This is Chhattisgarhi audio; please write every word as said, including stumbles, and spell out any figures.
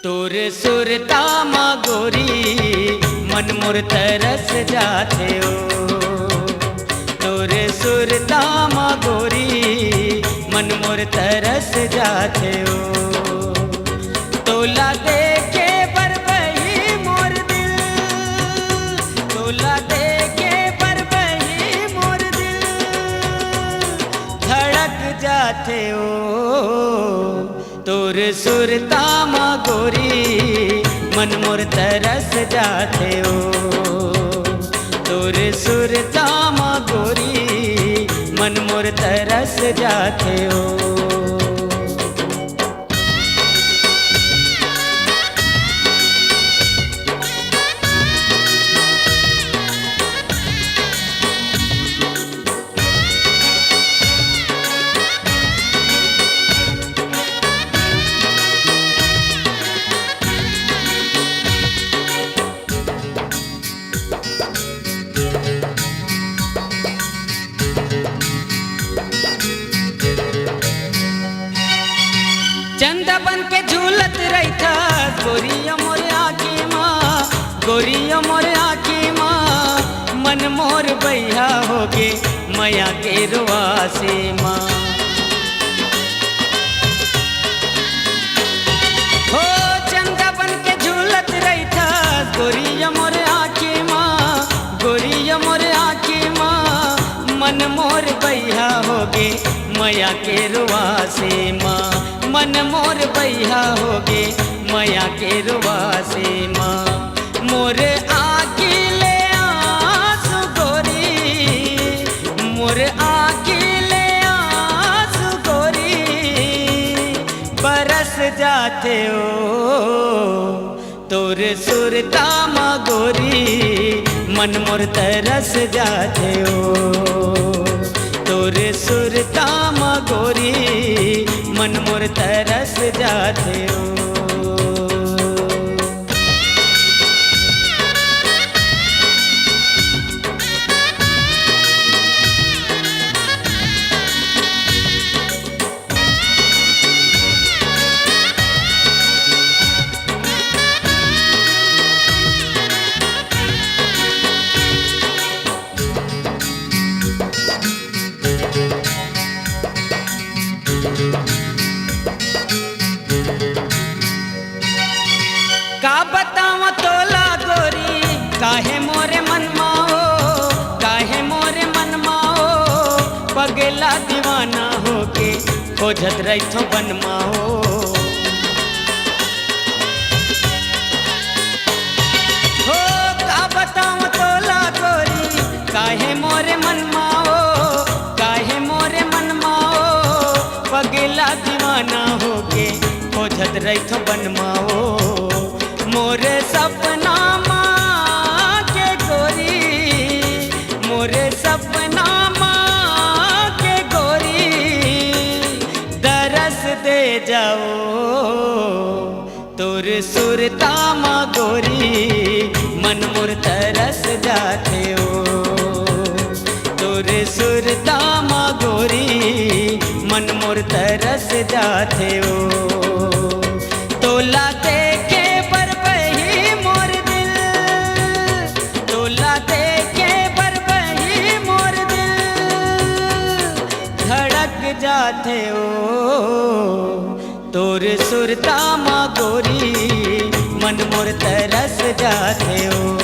तोर सुरता मा गोरी मन मोर तरस जाथे ओ। तोर सुरता मा गोरी मन मोर तरस जाथे ओ। तोला देखे बर बही मोर दिल, तोला देखे बर बही मोर दिल, धड़क जाथे ओ। तोर सुरता मा गोरी मन मोर तरस जाथे ओ। तोर सुरता मा गोरी मन मोर तरस जाथे ओ। चंदा बन के झूलत रहिथस गोरिया मोर आँखी मा, गोरिया मोर आँखी मा। मन मोर बइहा होगे मया के रुआसी मा। हो चंदा बन के झूलत रहिथस गोरिया मोर आँखी मा, गोरिया मोर आँखी मा। मन मोर बइहा होगे मया के रुआसी मा, मन मोर बइहा होगे मया के रुआसी मा। मोर आँखी ले आँसू गोरी, मोर आँखी ले आँसू गोरी बरस जाथे ओ। तोर सुरता मा गोरी मन मोर तरस जाथे ओ। तोर सुरता मा गोरी मन मोर तरस जाथे ओ। का बतावं तोला गोरी, काहे मोरे मन मा ओ, काहे मोरे मन मा ओ, पगला दीवाना होके खोजत रहिथों बन मा ओ। हो का बतावं तोला गोरी, काहे मोरे मन मा ओ, काहे मोरे मन मा ओ, पगला दीवाना होके खोजत रहिथों बन मा ओ। मोरे सपना मा के गोरी, मोरे सपना मा के गोरी, दरस दे जा ओ। तोर सुरता मा गोरी मन मोर तरस जाथे ओ। तोर सुरता मा गोरी मन मोर तरस जाथे ओ। तोला देखे बर बही मोर दिल, तोला देखे बर बही मोर दिल, धड़क जाथे ओ। तोर सुरता मा गोरी मन मोर तरस जाथे ओ।